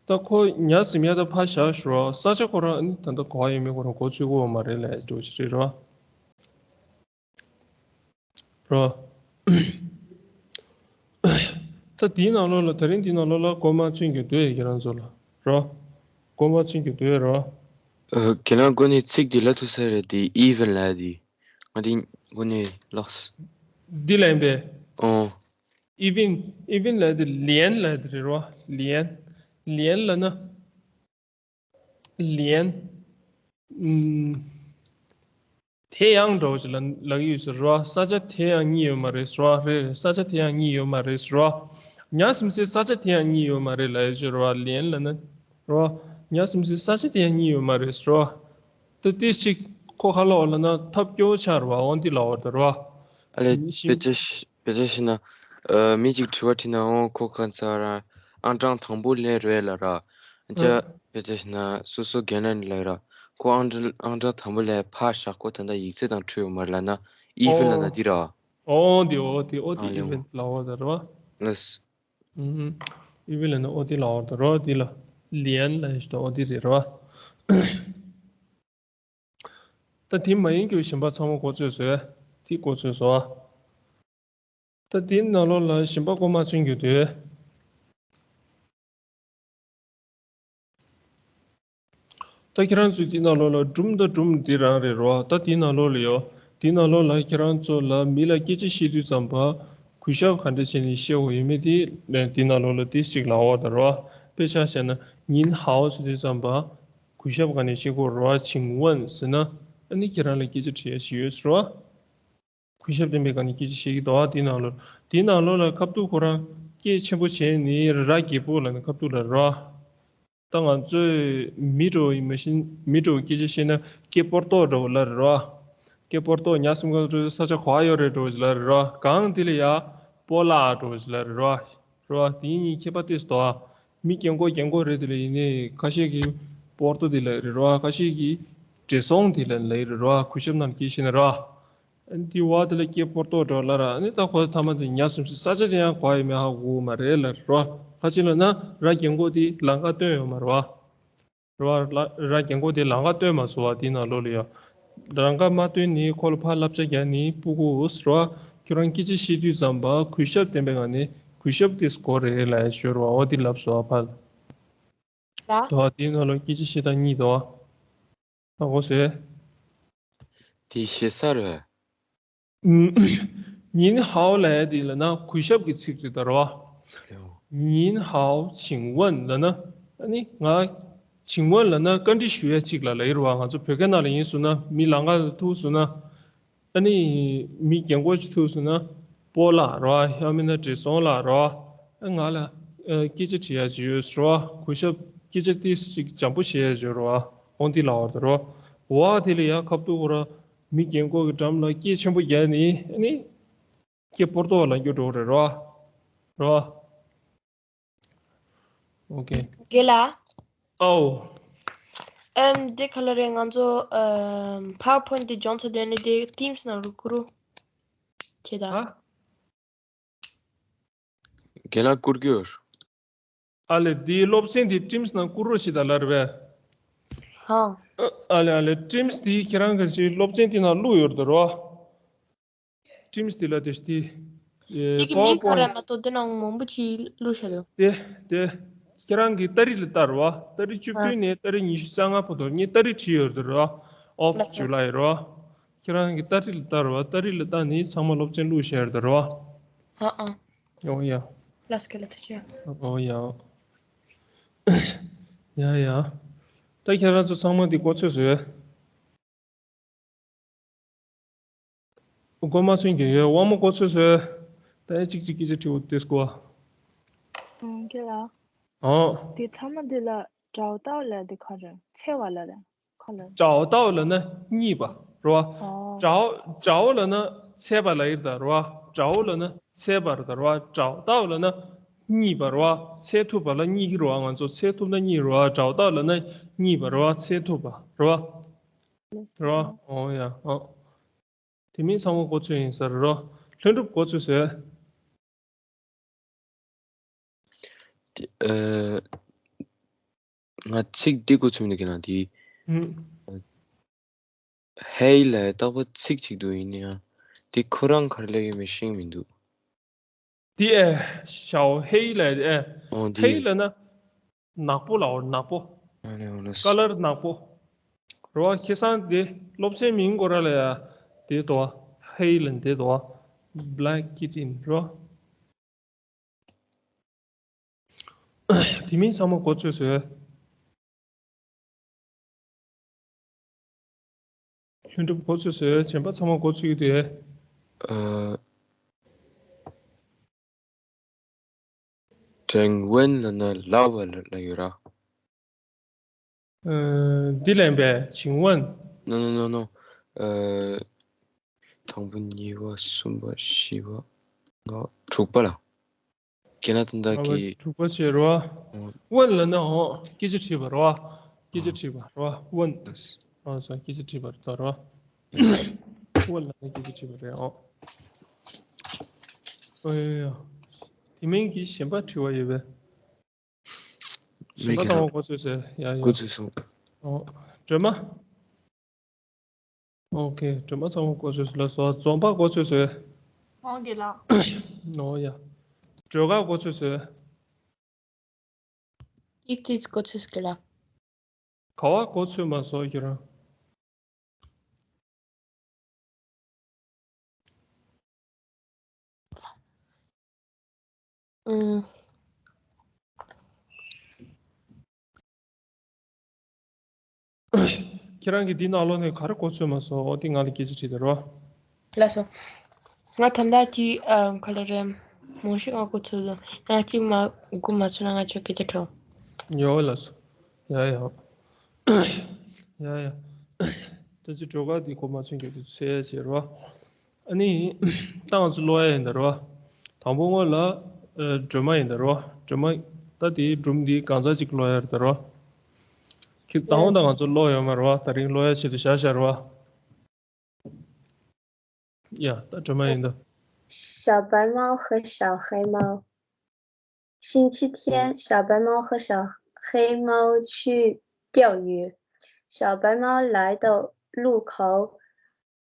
ད་ཁོ་ཉ་ཟིན་ཡ་ད་ཕར་བཞག་ཞོག་རོ། ས་ཆ་ཁོ་རང་ཨ་ནི་ད་ལྟ་ག་པར་ཡོད་མེད་ཁོ་རང་གོ་ཆོད་ཀྱི་ཡོད་མ་རེད་ལབ་ཡ་འདྲ་པོ་ཞིག་རེད་རོ། རོ། ད་དེའི་ནང་ལོགས་ལ། ད་རིང་དེའི་ནང་ལོགས་ལ་མགོ་མ་ཚོས་ཀྱི་འདུག་ཡ། ཁྱེད་རང་ཚོ་ལ་རོ། མགོ་མ་ཚོས་ཀྱི་འདུག་ཡ་རོ། ཨ། ཁྱེད་རང་སྒོ་ནས་ཚིག་འདི་ལབ་ཐུབ་ས་རེད། དེ་even ལབ་ཡ་དེ། ང་དེ་སྒོ་ནས་ལགས། འདི་ལབ་ཡིན་པས། ཨོ། even even ལབ་ཡ་དེ་连 ལབ་ཡ་དེ་རེད་རོ། 连 连 ལབ་ན། 连 ཨུམ། དེ་ཡང་འདྲ་པོ་ཞིག་ལབ་ལབ་ཀྱི་ཡོད་ས་རེད་བ། ས་ཆ་དེ་ཡང་གཉིས་ཡོད་མ་རེད་ཟེར་བ། རེད་རེད། ས་ཆ་དེ་ཡང་གཉིས་ཡོད་མ་རེད་ཟེར་བ། ཉ་ཟིན་སའི་ས་ཆ་དེ་ཡང་གཉིས་ཡོད་མ་རེད་ལབ་ཡ་ཅིག་རེད་བ། 连 ལབ་ན་རེད་བ། ཉ་ཟིན་སའི་ས་ཆ་དེ་ཡང་གཉིས་ཡོད་མ་རེད་ཟེར་བ། ད་དེ་ཅིག་ཁོ་ག་ལབ་ལབ་ན་ཐབས་སྐྱོ་པོ་ཆགས་རེད་བ། འོ་འདི་ལབ་པ་རེད་བ། ཨ་ལས། ཞིམ། དཔེ་ཆ་ཞིག་དཔེ་ཆ་བཞག་ན། ཨ། མི་གཅིག་དྲི་བ་དྲིས་ན། འོ་ཁོ་ག་ཚོད་རང་ཨང་གྲངས་དང་པོ་ལེན་རེད་ལབ་ར། ཨ། ཅག་དཔེ་ཆ་བཞག་ན་སོ་སོ་རྒན་ལགས་ནས་ལབ་ར། ཁོ་ཨང་གྲངས་ཨང་གྲངས་དང་པོ་ལ་ཕར་བཞག་ཁོ་ད་ལྟ་ཡིག་ཚད་དང་འཕྲོད་ཡོད་མ་རེད་ལབ་ན། even ལབ་ན་འདི་ར། ཨོ་འདི། ཨོ་འདི། ཨོ་འདི། ཨ་ལེ། even ལབ་པ་ད་ར་བ། ལགས། ཨུམ། even ལབ་ན་ཨོ་འདི་ལབ་པ་ད་ར་བ། འདི་ལ་连 ལབ་ཡ་ཞིག་ད། ཨོ་འདི་རེད་ར་བ། ད་དེ་མ་ཡིན་རྒྱུ་གཞན་པ་ཚང་མ་གོ་ཚོད་བཟོས། དེ་གོ་ཚོད་བཟོ་ཨ། ད་དེའི་ནང་ལོགས་ལ་གཞན་པ་མགོ་མ་ཚོས་ཀྱི་འདུག་ད་ཁྱེད་རང་ཚོས་དེའི་ནང་ལོགས་ལ་སྒྲུང་དང་སྒྲུང་འདི་རང་རེད་རོ། ད་དེའི་ནང་ལོགས་ལ་ཡོད། དེའི་ནང་ལོགས་ལ་ཁྱེད་རང་ཚོ་ལ་མི་ལ་སྐད་ཆ་བཤད་དུས་ཙམ་པ་གུས་ཞབས་ག་འདྲ་བྱས་ནས་བཤད་དགོས་ཡོད་མེད་དེ་དེའི་ནང་ལོགས་ལ་དེ་ཞིག་ལབ་པ་ད་རོ། དཔེ་ཆ་བཞག་ན་ཉིན་ཧའོ་ཟེར་དུས་ཙམ་པ་གུས་ཞབས་ག་ནས་བཤད་དགོས་རོ། ཅིང་ཝན་ཟེར་ན་ཨ་ནི་ཁྱེད་རང་ལ་སྐད་ཆ་དྲི་ཡ་ཞིག་ཡོད་ཟེར་རོ། གུས་ཞབས་ལྡན་པའི་སྒང་ནས་སྐད་ཆ་བཤད་ཀྱི་འདུག་ཨ། དེའི་ནང་ལོགས། དེའི་ནང་ལོགས་ལ་ཁ་ཐུག་ཁོ་རང་སྐད་ཆེན་པོ་བྱས་ནས་ར་རྒྱལ་པོ་ལབ་ནས་ཁ་ཐུག་ལ་རོ། ད་ང་ཚོས་མི་འདྲ་བོ་ཡིན་མ་ཤེས། མི་འདྲ་བོ་སྐད་ཆ་བཤད་ན་སྐད་སྤོར་ཏོ་འདྲ་བོ་ལབ་རེད་རོ། སྐད་སྤོར་ཏོ། ཉ་སེམས་ཁ་ཐུག་ས་ཆ་ག་པར་ཡོད་རེད་འདྲ་བོ་ཞིག་ལབ་རེད་རོ། གང་དེ་ལ་ཡ་སྤོ་ལགས་འདྲ་བོ་ཞིག་ལབ་རེད་རོ། རེད་བ། དེ་གཉིས་ཁྱད་པར་ཏོག་ཙམ་འདུག་ཨ། མི་རྒན་གོག་རྒན་གོག་རེད། དེ་ལ་ཡིན་ནའི་ཁ་ཤས་ཀྱིས་སྤོར་ཏོ་དེ་ལབ་རེད་རོ། ཁ་ཤས་ཀྱིས་བགྲེས་སོང་དེ་ལ་ལབ་རེད་རོ། གུས་ཞབས་ནང་སྐད་བཤད་ན་རོ། ཨ་ནི་དེ་བ་དེ་ལ་སྐད་སྤོར་ཏོ་འདྲ་ལབ་ར། ཨ་ནི་ད་ཁོ་མཐའ་མ་དེ་ཉ་སེམས་སི་ས་ཆ་དེ་ཡང་ག་པར་ཡོད་མེད་ཧ་གོ་གི་མ་རེད་ལབ་རོ། ཁ་ཅིག་ལབ་ན་ར་རྒན་གོག་དེ་ལམ་ཁ་སྟོན་ཡོད་མ་རེད་བ། རེད་བ། ལ། ར་རྒན་གོག་དེ་ལམ་ཁ་སྟོན་མ་སོང་བ། དེའི་ནང་ལོགས་ལ་ཡ། ལམ་ཁ་མ་སྟོན་ནས་ཁོ་ལ་ཕར་བསླབ་བྱ་རྒྱག་ནས་སྤུ་གུ་ཟེར་བ། ཁྱོད་རང་སྐད་ཆ་བཤད་དུས་ཙམ་པ་གུས་ཞབས་ལྡན་པའི་ངང་ནས་ གུས་ཞབས་དེ་སྐོར་རེད་ལབ་ཡ་ཞོར་བ་འོ་དེ་ལབ་སོ་ཨ་ཕར། ལ། དོ་དེའི་ནང་ལ་སྐད་ཆ་བཤད་སྟངས་གཉིས་དོ། ཨ་གོ་སོས། དེ་ཞེ་ས་རེད། ཉིན་ཧའོ་ལབ་ཡ་དེ་ལབ་ན་གུས་ཞབས་ཀྱི་ཚིག་རེད་ད་རོ། ཉིན་ཧའོ་ཆིང་ཝན་ལབ་ན་ཨ་ནི་ང་ཆིང་ཝན་ལབ་ན་བཀའ་འདྲི་ཞུ་ཡ་གཅིག་ལ་ལབ་ཡོད་རེད་བ། ང་ཚོ་བོད་སྐད་ནང་ལ་ཡིན་སོང་ན་མི་ལམ་ཁ་ལ་ཐུག་སོང་ན། ཨ་ནི་མི་རྒན་གོག་ཅིག་ཐུག་སོང་ན་སྤོ་ལགས་རོ། ཡང་མིན་ན་བགྲེས་སོང་ལགས་རོ། ཨ་ང་ལ་ཨ་སྐད་ཆ་དྲི་ཡ་ཅིག་ཡོད་རོ། གུས་ཞབས་སྐད་ཆ་ཏིས་ཅིག་འཇམ་པོ་བཤད་ཡ་ཅིག་ཡོད་རོ། འོང་འདི་ལབ་པ་རེད་རོ། འོ་དེ་ལ་ཡ་ཁ་ཐུག་ཁོ་ར་མི་རྒན་གོག་གི་འགྲམ་ལ་སྐད་ཆེན་པོ་རྒྱག་ནི་ཨ་ནི་སྐད་སྤོར་ཏོ་ལ་འགྱུར་འགྲོ་རེད་རོ། རོ། ཨོ་ཀེ། རྒན་ལགས། ཨའོ། ཨེམ་དེ་ག་ལ་རེད། ང་ཚོ་ཨེམ་PowerPoint་དེ་སྦྱོང་ཚར་དུས་ནི་དེ་Teams་ནང་རུ་བསྐུར་རོ། བྱེད་ད། ཧ། རྒན་ལགས་བསྐུར་རྒྱུ་ཡོད། ཨ་ལེ་དེའི་སློབ་ཚན་དེ་Teams་ནང་བསྐུར་རོགས་བྱེད་ད་ལབ་རེད་པས། ཧ། ཨ་ལེ་ཨ་ལེ་Teams་དེ་ཁྱེད་རང་གི་ཅིག་སློབ་ཚན་དེ་ནང་བླུགས་ཡོད་རེད་རོ། Teams་དེ་ལ་དེ་དེ། དེ་གི་མིང་ག་རེ་མ་གཏོགས་དེ་ནང་མང་པོ་ཅིག་བླུགས་བཞག་འདུག་དེ་དེ། ཁྱེད་རང་གི་ཏ་རིག་ལ་ལྟ་རོ། ཏ་རིག་བཅུ་བདུན་ནས་ཏ་རིག་ཉི་ཤུ་རྩ་ལྔ་བར་དུ་ངས་ཏ་རིག་བྲིས་ཡོད་རེད་རོ། Of July་རོ། ཁྱེད་རང་གི་ཏ་རིག་ལ་ལྟ་རོ། ཏ་རིག་ལ་ལྟ་ནས་ཚང་མ་སློབ་ཚན་བླུགས་བཞག་ཡོད་རེད་རོ། ཨ་ཨ། ཨོ་ཡ། ལགས་སོ་ལགས་ཐུགས་རྗེ་ཆེ། ཨོ་ཡ། ཡ་ཡ། ད་ཁྱེད་རང་ཚོ་ཚང་མ་འདི་གོ་ཚོད་བཟོས། གོ་མ་ཚོད་ཀྱི་ཡོད། དབང་མོ་གོ་ཚོད་བཟོས། ད་ཡ་གཅིག་གཅིག་སྐད་ཆ་དྲི་བ་དེ་སྐོར། ཨང་ཀེ་ལ། ཨོ། དེ་ཚང་མ་འདི་ལ་ཀྲའོ་ཏའོ་ལ་དེ་ག་རེ་འཚེ་བ་ལ་རེད། ཁོ་ལ། ཀྲའོ་ཏའོ་ལབ་ན་རྙེད་པ་རེད་བ། ཨོ། ཀྲའོ་ཀྲའོ་ལབ་ན་འཚེ་བ་ལབ་ཡིན་ད་རེད་བ། ཀྲའོ་ལབ་ན་འཚེ་བ་རེད་ད་རེད་བ། ཀྲའོ་ཏའོ་ལབ་ན་རྙེད་པ་རེད་བ། འཚེ་ཐུབ་པ་ལ་རྙེད་ཀྱི་རེད་བ། ང་ཚོ་འཚེ་ཐུབ་ན་རྙེད་རེད་བ། ཀྲའོ་ཏའོ་ལབ་ན་རྙེད་པ་རེད་བ། འཚེ་ཐུབ་པ་རེད་བ། རེད་བ། ཨོ་ཡ་ཨོ། དེ་མིན་ཚང་མ་གོ་ཚོད་ཡིན་ས་རེད་རོ། ལྷུན་གྲུབ་གོ་ཚོད་ཟེར། དེ་ཨ། ང་ཚིག་འདི་གོ་ཚོད་མི་འདུག་ཁྱེད་རང་དེ། ཧུམ། ཧེ་ལ་རྟག་པར་ཚིག་གཅིག་འདུག་ཡིན་ན་ཡང་དེ་ཁོ་རང་ག་རེ་ལབ་ཡོད་མེད་ཤེས་མི་འདུག་དེ་ཨེ་ཞའོ་ཧེ་ལ་ཨེ། ཨོ་དེ། ཧེ་ལ་ན། ནག་པོ་ལའོ་ནག་པོ། ཨ་ནི་འོ་ལགས། ཀ་ལར་ནག་པོ། རེད་བ། ཁ་སང་དེ་སློབ་ཚན་མིང་སྐོར་ལ་ཡ་དེ་དོ། ཧེ་ལན་དེ་དོ། Black Kitten་རེད་བ། དེ་མིན་ཚང་མ་གོ་ཚོད་བཟོས། ལྷུན་གྲུབ་གོ་ཚོད་བཟོས། གཞན་པ་ཚང་མ་གོ་ཚོད་ཀྱི་དེ། ཨ། ཀྲེང་ཝན་ལབ་ན་ལབ་པ་ལ་ལ་ཡོད་ར། ཨ། འདི་ལན་པས་ཆིང་ཝན། No, no, no, no. ཨ། དང་པོ་གཉིས་པ་གསུམ་པ་བཞི་པ་ལྔ་དྲུག་པ་ལ། ཁྱེད་ན་ད་ལྟ་ལྔ་པ་གི། དྲུག་པ་བྱས་རོ། ཨོ། ཝན་ལབ་ན་ཨོ་སྐད་ཆ་དྲིས་པ་རོ། སྐད་ཆ་དྲིས་པ་རོ་ཝན། ཨོ་སོ་སྐད་ཆ་དྲིས་པ་རེད་རོ། ཝན་ལབ་ན་སྐད་ཆ་དྲིས་པ་རེད་ཨོ། ཨོ་ཡ་ཡ། དེ་མིན་གྱི་གཞན་པ་དྲི་བ་ཡོད་པས། གཞན་པ་ཚང་མ་གོ་ཚོད་ཟེར་ཡ་ཡ། གོ་ཚོད་སོང་། ཨོ། སྒྲོལ་མ། ཨོ་ཁེ། སྒྲོལ་མ་ཚང་མ་གོ་ཚོད་ཟེར་ལ་སོ། འཛོམས་པ་གོ་ཚོད་ཟེར། ཨོ་གེ་ལ། ཨོ་ཡ། སྒྲོལ་དཀར་གོ་ཚོད་ཟེར། ཏིག་ཏིག་གོ་ཚོད་ཟེར་ལ། ག་བ་གོ་ཚོད་མ་སོ་ཁྱེད་རང་། ཨུམ། ཁྱེད་རང་གིས་འདི་ནང་ལོགས་ནས་ག་རེ་གོ་ཚོད་མ་སོང་། འོ་དེ་ང་ལ་སྐད་ཆ་དྲིས་དང་རོ། ལགས་སོ། ང་ད་ལྟ་གི་ཨ་ག་ལ་རེད། མང་ཤོས་ང་གོ་ཚོད་ལ་ང་གཅིག་མ་གོ་མ་ཚོད་ན་ང་ཆོ་སྐད་ཆ་དྲོ། ཡོ་ལགས་སོ། ཡ་ཡ། ཡ་ཡ། ད་ཅི་གྲོས་ཁ་འདི་གོ་མ་ཚོད་སྐད་ཆ་ཚོད་ཟེར་རོ། ཨ་ནི། ད་ང་ཚོ་ཀློག་ཡ་ཡིན་ད་རོ། དང་པོ་སྔོན་ལ། ཨ། སྒྲོལ་མ་ཡིན་ད་རོ། སྒྲོལ་མ། ད་དེའི་སྒྲུང་འདི་གང་ཚ་ཅིག་ཀློག་ཡ་རེད་ད་རོ། ཁྱེད་དང་པོ་ད་ང་ཚོ་ཀློག་ཡོད་མ་རེད་བ། ད་རིང་ཀློག་ཡ་ཆེད་དུ་བཞག་བཞག་རེད་བ། ཡ། ད་སྒྲོལ་མ་ཡིན་ད། 小白猫和小黑猫。星期天，小白猫和小黑猫去钓鱼。小白猫来到路口，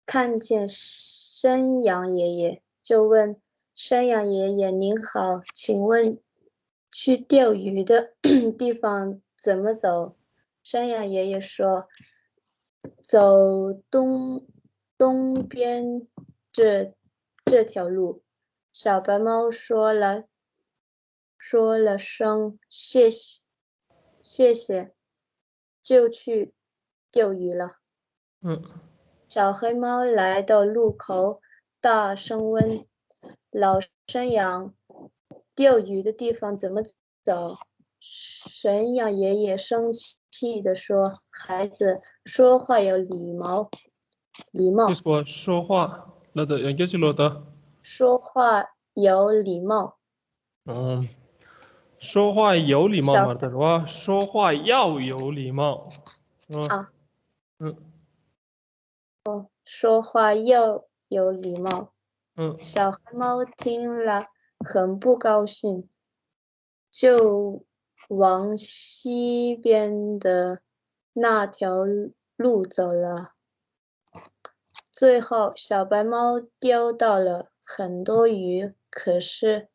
看见山羊爷爷，就问：山羊爷爷您好，请问去钓鱼的地方怎么走？山羊爷爷说，走东东边这这条路。小白猫说了说了声谢谢谢谢，就去钓鱼了。嗯，小黑猫来到路口，大声问：“老山羊，钓鱼的地方怎么走？”山羊爷爷生气地说：“孩子，说话有礼貌，礼貌。”就是说说话，那个人家是说的，说话有礼貌。嗯，说话有礼貌嘛，对吧？说话要有礼貌，嗯啊，嗯说话要有礼貌。嗯小黑猫听了很不高兴，就往西边的那条路走了。最后，小白猫钓到了很多鱼，可是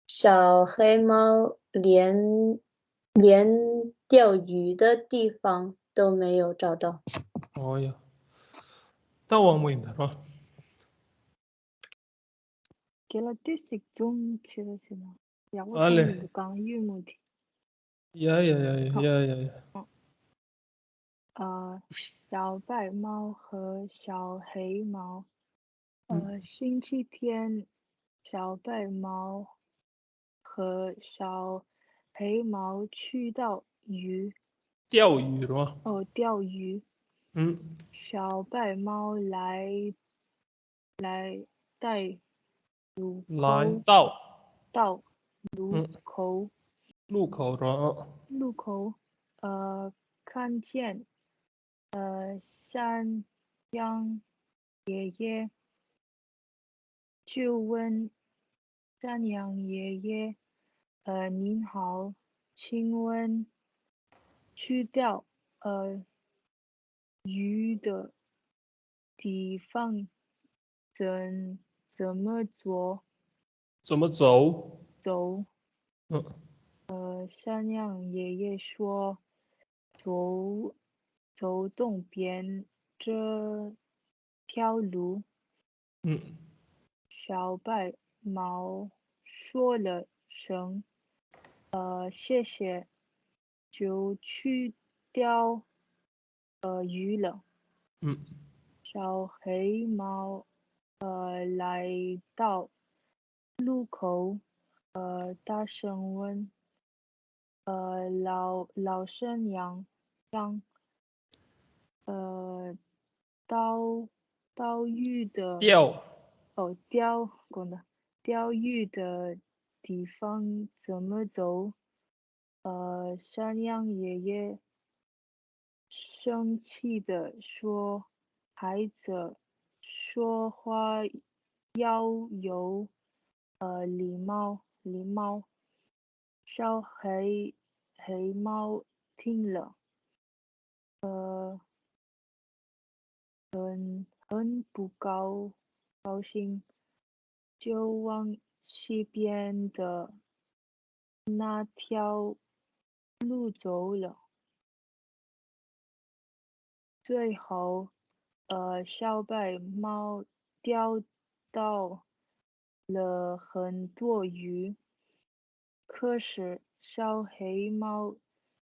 小黑猫连连钓鱼的地方都没有找到。哦呀，ད་དབང་མོ་ཡིན་ད་རོ། རྒན་ལགས་ཏོག་ཙམ་ཛུམ་བྱེད་རོགས་བྱེད་ན། ཡག་པོ་ཨ་ལེ། མཐོང་མི་འདུག་གང་ཡོད་མོ་དེ། ཡ་ཡ་ཡ་ཡ་ཡ་ཡ། 呃，小白猫和小黑猫。呃，星期天，小白猫和小黑猫去到鱼，钓鱼是吧？哦，钓鱼。嗯，小白猫来来带路口来到到路口路口是吧？路口，呃，看见呃山羊爷爷，就问山羊爷爷，呃，您好，请问去掉呃鱼的地方怎怎么走？怎么走？走。嗯呃，山羊爷爷说，走走东边这条路。嗯小白猫说了声，呃，谢谢，就去钓呃鱼了。嗯小黑猫呃来到路口，呃，大声问，呃，老老山羊羊，呃，钓钓鱼的钓哦钓，讲的钓鱼的地方怎么走？呃，山羊爷爷生气地说：“孩子，说话要有呃礼貌，礼貌。”小黑黑猫听了，呃，很很不高高兴，就往西边的那条路走了。最后，呃，小白猫钓到了很多鱼，可是小黑猫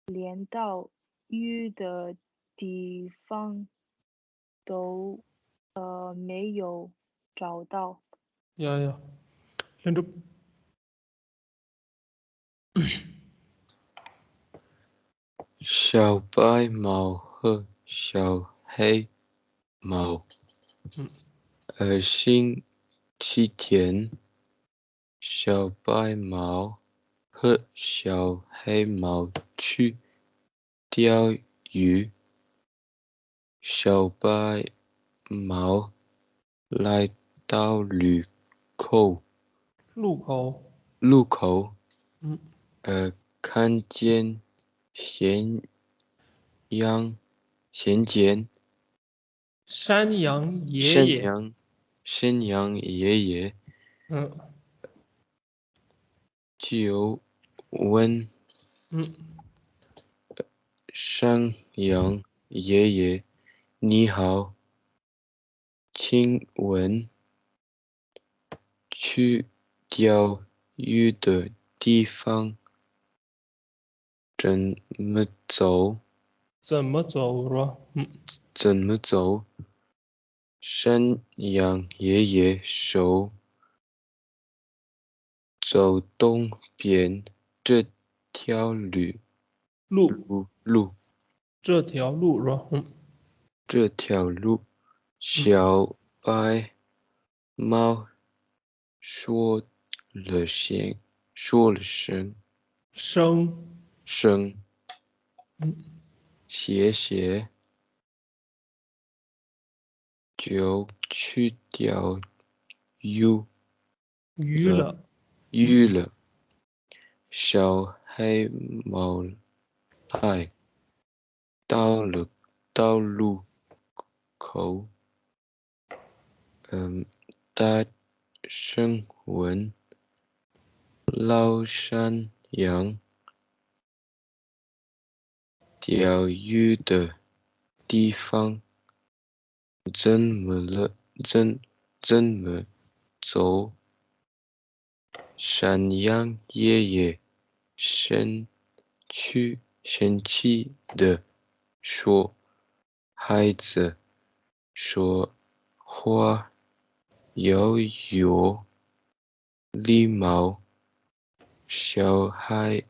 连到鱼的地方都呃没有找到。呀呀，连着。小白猫和小黑猫。嗯呃，星期天，小白猫和小黑猫去钓鱼。小白猫来到路口，路口。路口，嗯呃，看见山羊，看见山羊爷爷。山羊，山羊爷爷嗯。九问。嗯。山羊爷爷，你好，请问去钓鱼的地方怎么走？怎么走？是吧？嗯。怎么走？山羊爷爷说，走东边这条路。路。路，路。这条路，是吧？嗯。这条路，小白猫说了声，说了声，声。声。嗯。谢谢。就去钓鱼。鱼了。鱼了。小黑猫来到了道路口。嗯，大声问老山羊，钓鱼的地方怎么了？怎，怎么走？山羊爷爷生气，生气地说：“孩子，说话要有礼貌。”小孩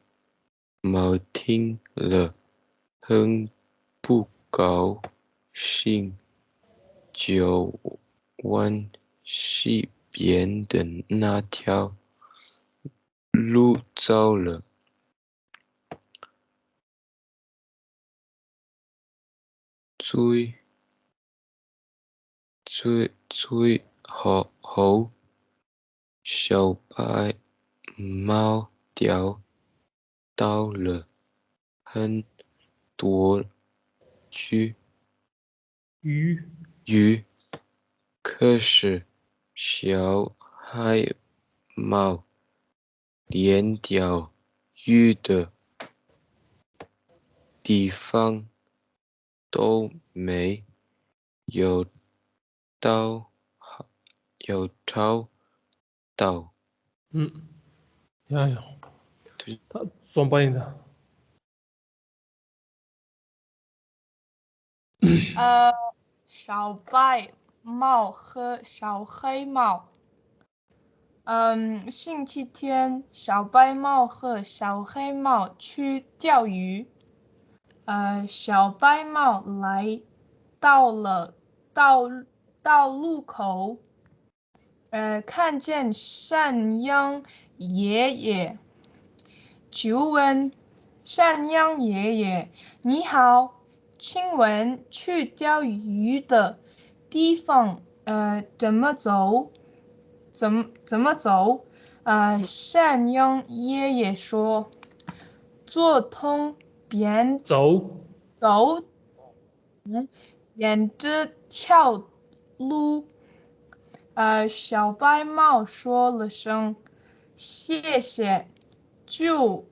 猫听了很不高兴，就往西边的那条路走了。 最，最，最后，后，小白猫钓到了很多只鱼。鱼，可是小黑猫 连条鱼的地方都没有找，有找到。嗯，呀呀，对。他总翻译的。 呃，小白猫和小黑猫。嗯，星期天，小白猫和小黑猫去钓鱼。呃，小白猫来到了道，道路口。 呃，看见山羊爷爷，就问山羊爷爷：“你好，请问去钓鱼的地方，呃，怎么走？怎么，怎么走？”呃，山羊爷爷说：“走东边。”走。走。 沿着条路。呃，小白猫说了声“谢谢”，就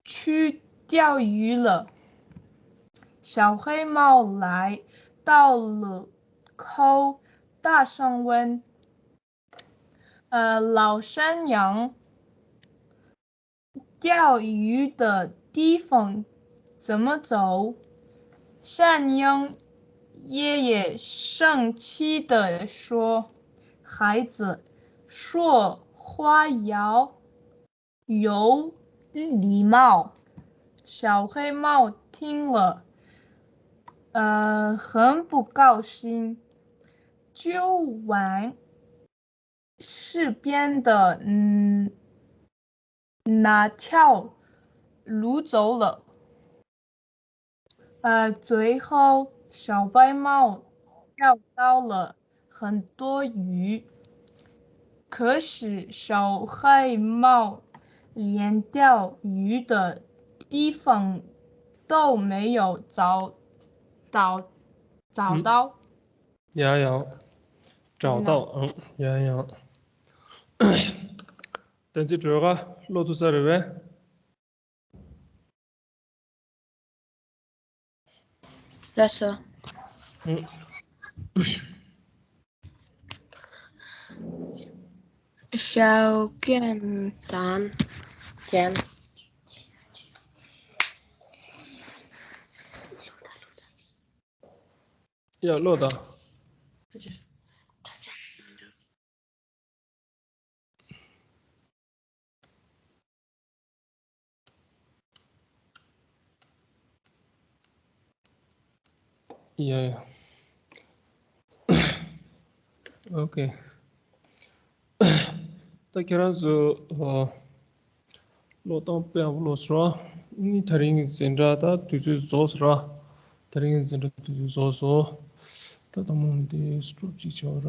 去钓鱼了。小黑猫来到了口，大声问：“呃，老山羊， 钓鱼的地方怎么走？”山羊爷爷生气地说：“孩子，说话要有礼貌。”小黑猫听了，呃，很不高兴，就往 西边的，嗯，那条路走了。呃，最后，小白猫钓到了很多鱼，可是小黑猫连钓鱼的地方都没有找到，找到。 杨洋，找到，嗯，杨洋。བསྟན་འཛིན་སྒྲོལ་དཀར་ཀློག་ཐུབ་ས་རེད་པས། ལགས་སོ། ཞའོ་ཀན་དང་ཀན། ཡ་ཀློག་དང་། ཡ་ཡ། ཨོ་ཀེ། ད་ཁྱེད་རང་ཚོ་ཨ་ཀློག་སྟངས་དཔེ་ཡག་པོ་ཀློག་སོང་ར། ཨ་ནི་དེ་རིང་གི་འཛིན་གྲྭ་ད་དུས་ཚོད་རྫོགས་སོང་ར། དེ་རིང་གི་འཛིན་གྲྭ་དུས་ཚོད་རྫོགས་སོང་། ད་དང་པོ་འདི་སི་ཊོབ་ཅིག་བྱས་པ་ར།